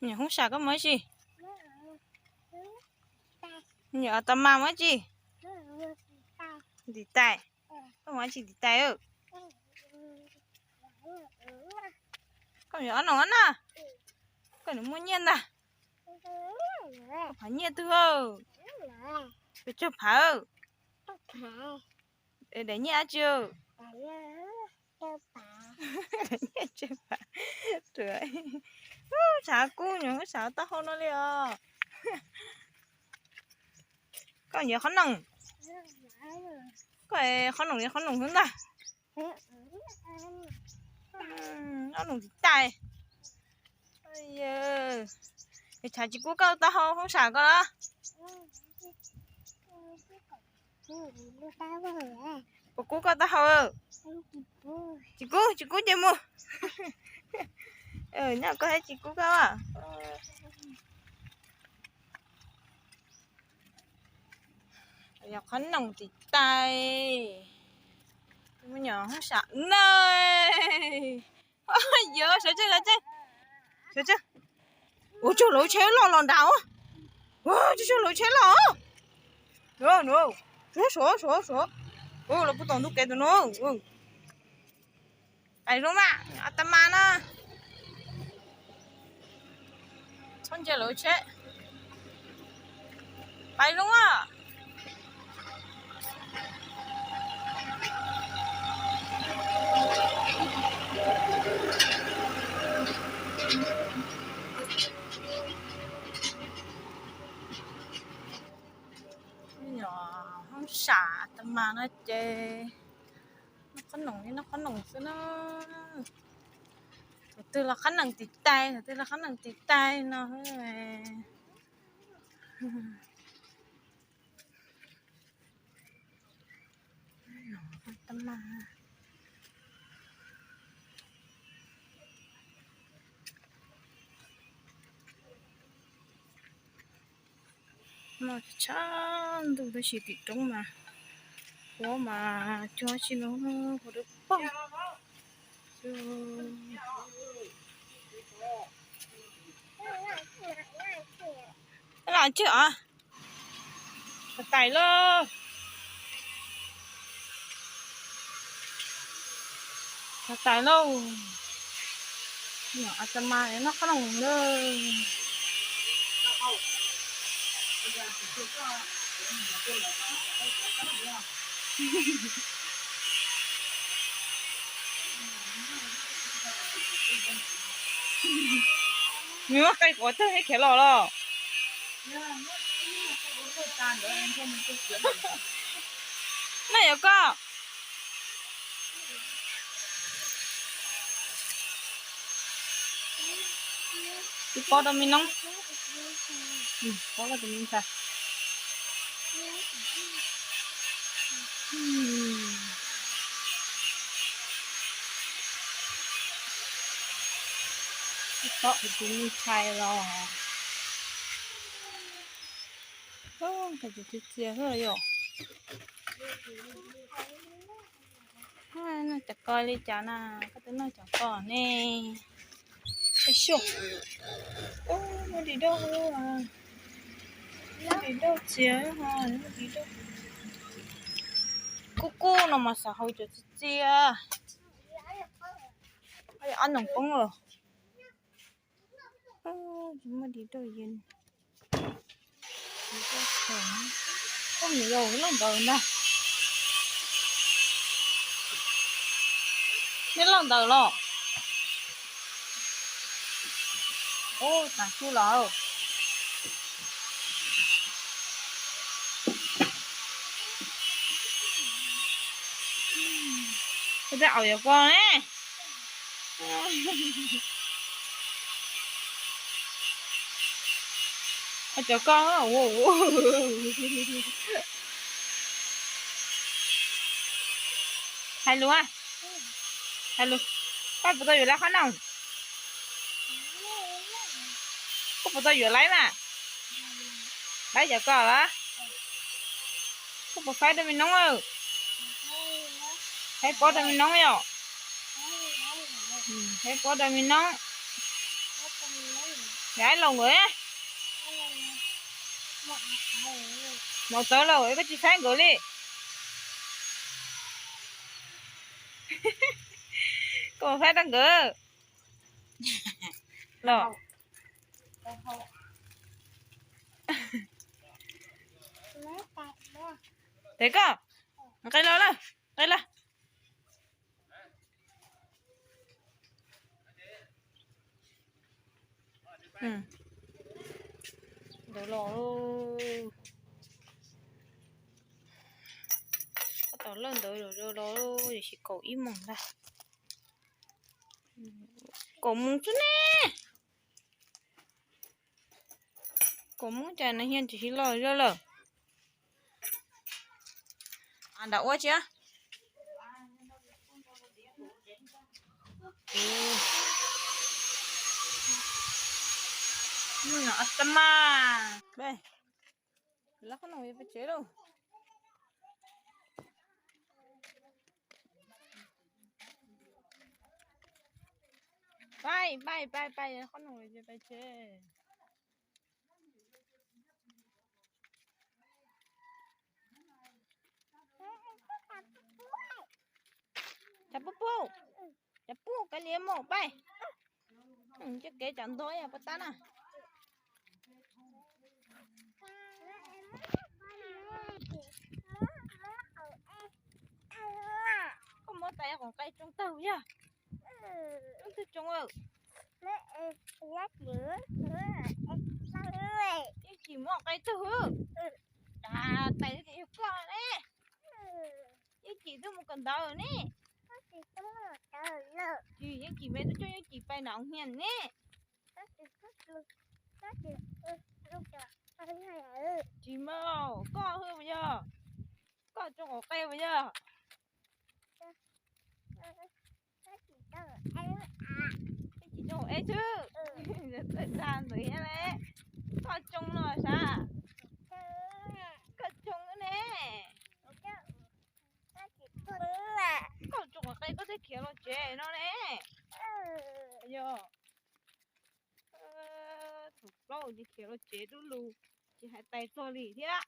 Nyuam Hoob Sam, koj mus dab tsi? Nyuam Atas Mas mus dab tsi? Ntim tais. Koj mus dab tsi ntim tais? Koj yuav ob noog na? Koj nws muaj nyiaj ntag. Koj phav nyiaj twg? Pes tsawg phav? Daim nyiaj dab tsi? Tshav kub, Nyuam Hoob Sam taub hau no li os. Koj yuav qhob noom? Koj qhob noom li qhob noom xwb ntag. Ob noog ntim tais. Yog tshav tsis kub koj taub hau Hoob Sam ko los? Puas kub koj taub hau? Tsis kub, tsis kub ces mus. Nyob koj thiab tsis kub koj. Yog qhob noom ntim tais. Nyuam Hoob Sam na. Yog sawv tsev, sawv tsev, sawv tsev. Ua tsuag lawv tsheb loj los nram. Ua tsuag lawv tsheb loj. Suav, suav, suav. Lawv puag tom ntug kev tus no. Pais zoo mas, Atas Mas na. Txhob ntsia lawv tsheb. Pais zoo a. Nyuam Hoob Sam Atas Mas no ces noj qhob noom li noj qhob noom xwb na. Thaum twg los qhob noom ntim tais, thaum twg los qhob noom ntim tais no. Noj tshav ntuj tab sis tim roob mas huab mas cuag tsi no, huab dawb paug. Los tsi os. Tais lauj. Tais lauj. Nyuam Atas Mas noj qhob noom lawm. Nws muab qe quav tag thiab khiav los los. Nej yuav koj. Ib pob rau me noob. Pob rau tus me ntxhais. Ib pob tus me ntxhais los. Txias txias xwb yom. Noj cov ko li cas na, koj twb noj cov ko ne. Ua xyuas, muaj di dauj, muaj di dauj txias, muaj di dauj. Kub kub no mas xav haus cov txias txias. Ob noog poob los. Tsis muaj di dauj yeej. Koj mus yos loj ntawd ntag. Neb loj ntawd los. Ub, tas xyub los. Koj tej aus yog koj ne. Cov koj, hais lus, hais lus, koj puas tau yuav lawv qhob noom? Koj puas tau yuav lawv mas? Lawv cov koj los? Koj puas faib rau me noob? Faib pob rau me noob yom? Faib pob rau me noob. Yav laus nkawd, maum tawv laus koj tsis saib nkawd li. Koj mus faib rau nkawd los. Tes koj nqis los lawm, nqis los. Ntawd los, tab tom lawj ntawd los, los tiam sis kaum ib moos ntag. Kaum moos xwb ne. Kaum moos cas nws hiaj tsis los zoj lawm. Nram ua tsi. Lawv qhob noom pais tsev lauj. Pais, pais, pais, pais, qhob noom pais tsev. Cov pub pub, cov pub kav liam mus pais. Coj kev cov ntoo yog puas tab na. Koj muab tais qoom qe tsoo tag yog. Tsoo tag tsoo. Yeej tsis muab qe tag. Tais yog koj ne. Yeej tsis twb mus kawm ntawv ne. Tsis, yeej tsis me tub coj yeej tsis pais nram hias ne. Tsis mas koj hwj puas yog? Koj tsoo qe puas yog? Tsis tsoo es xwb. Txawj dag ntxiv le. Koj tsoo no sav? Koj tsoo ne. Koj tsoo qe koj thiaj khiav los tsev no ne. Yog thaum plaub ces khiav los tsev dub lug, tsis hais tais txog li thiab.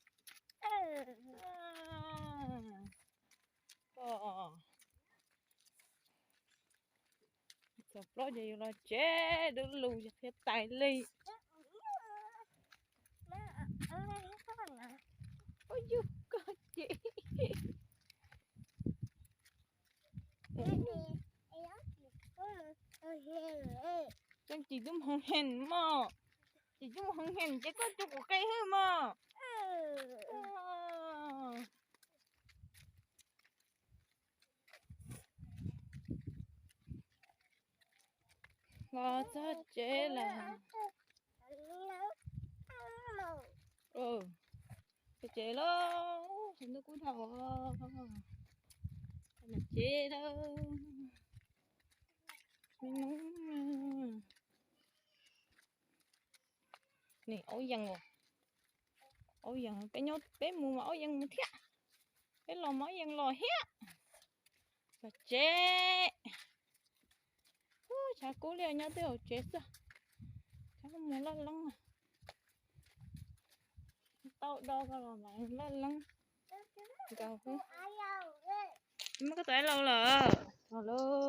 Thaum plaub ces yus los tsev dub lug ces qhia tais li. Ub yug koj ces. Tseem tsis tub mus hoo hees mog. Tsis tub mus hoo hees ces koj tsoo kuv qe hwj mog. Los txog tsev lawm. Txog tsev lawm, ntuj kub dhau. Tsev lawm. Nim aub yees, aub yees peb nyob peb mus mas aub yees mus thiab, peb los mas aub yees los thiab. Los tsev. Tshav kub li nyob twb hauv tsev xwb. Tshav kub mus loj leeb. Tau do ko los mas loj leeb. Nkaus xwb. Muab koj tus aib laus lawm. Los lauj.